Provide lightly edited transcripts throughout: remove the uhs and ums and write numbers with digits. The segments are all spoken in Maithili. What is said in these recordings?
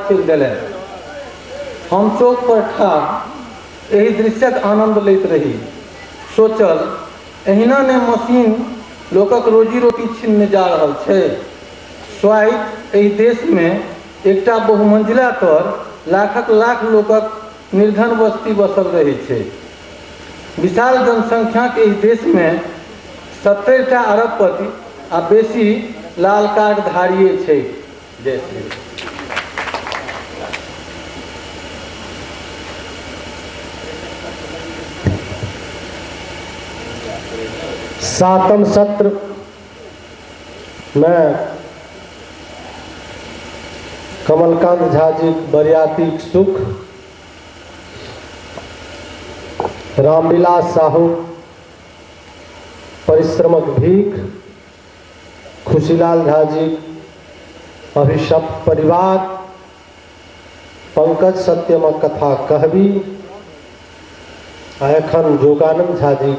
चलि देलनि। हम चौक पर ठाढ़ एहि दृश्यक आनंद लैत रही। सोचल, एहिना ने मशीन लोकक रोजी रोटी छीनने जा रहल छै। स्वाइत एहि देशमे एकटा बहुमंजिला तर लाखक लाख लोकक निर्धन बस्ती बसल रहै छै। विशाल जनसंख्याक एहि देशमे 70टा अरबपति आ बेसी लाल कार्ड धारिये छै। जय श्री। सातम सत्र में कमलकांत झा जी बरियातीक सुख, रामविलास साहू परिश्रमक भीख, खुशीलाल झा जी अभिशप्त परिवार, पंकज सत्यमक कथा कहबी, आ एखन योगानंद झा जी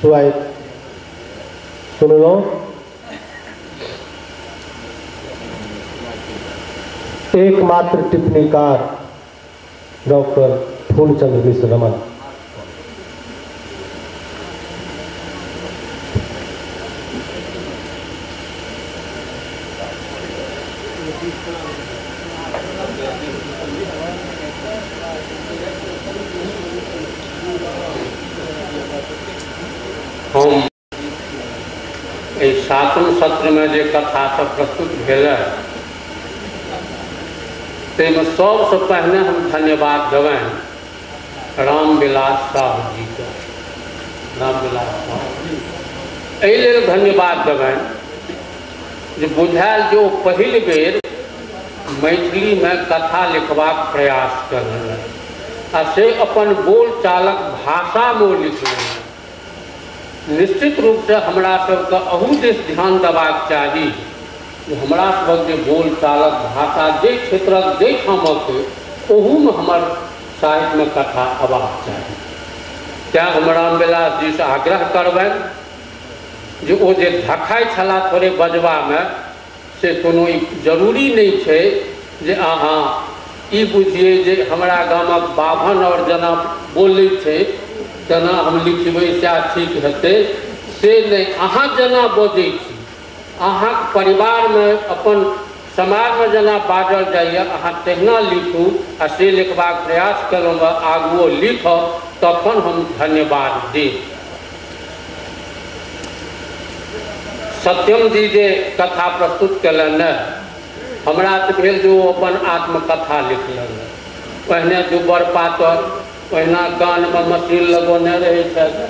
सुआइत सुनलहुँ। एकमात्र टिप्पणीकार डॉक्टर फूलचंद्र मिश्र रमन। हम एहि सातम सत्रमे जे कथा सब प्रस्तुत भेल ताहिमे सबसँ पहिने हम धन्यवाद देबनि रामविलास साहू जीके। रामविलास साहू एहि लेल धन्यवाद देबनि जे बुझायल जे ओ पहिल बेर मैथिलीमे कथा लिखबाक प्रयास कयलनि आ से अपन बोलचालक भाषामे ओ लिखलनि। निश्चित रूपसँ हमरा सबके अहू दिस ध्यान देबाक चाही जे हमरा सबक जे बोलचालक भाषा जाहि क्षेत्रक जाहि ठामक ओहूमे हमर साहित्यमे कथा अयबाक चाही। तैँ हम रामविलास जीसँ आग्रह करबनि जे ओ जे धखाइ छलाह थोड़े बजबामे से कोनो जरूरी नहि छै जे अहाँ ई बुझिए जे हमरा गामक बाभन आओर जेना बोलै छै तेना हम लिखबै सएह ठीक हेतै, से नहि। अहाँ जेना बजै छी, अहाँके परिवारमे अपन समाजमे जेना बाजल जाइए अहाँ तहिना लिखू आ से लिखबाक प्रयास कयलहुँ, आगुओ लिखब तखन हम धन्यवाद देब। सत्यम जी जे कथा प्रस्तुत कयलनि हमरा तऽ भेल जे ओ अपन आत्मकथा लिखलनि। पहिने दुबर पातर ओहिना कानमे मशीन लगौने रहै छथि,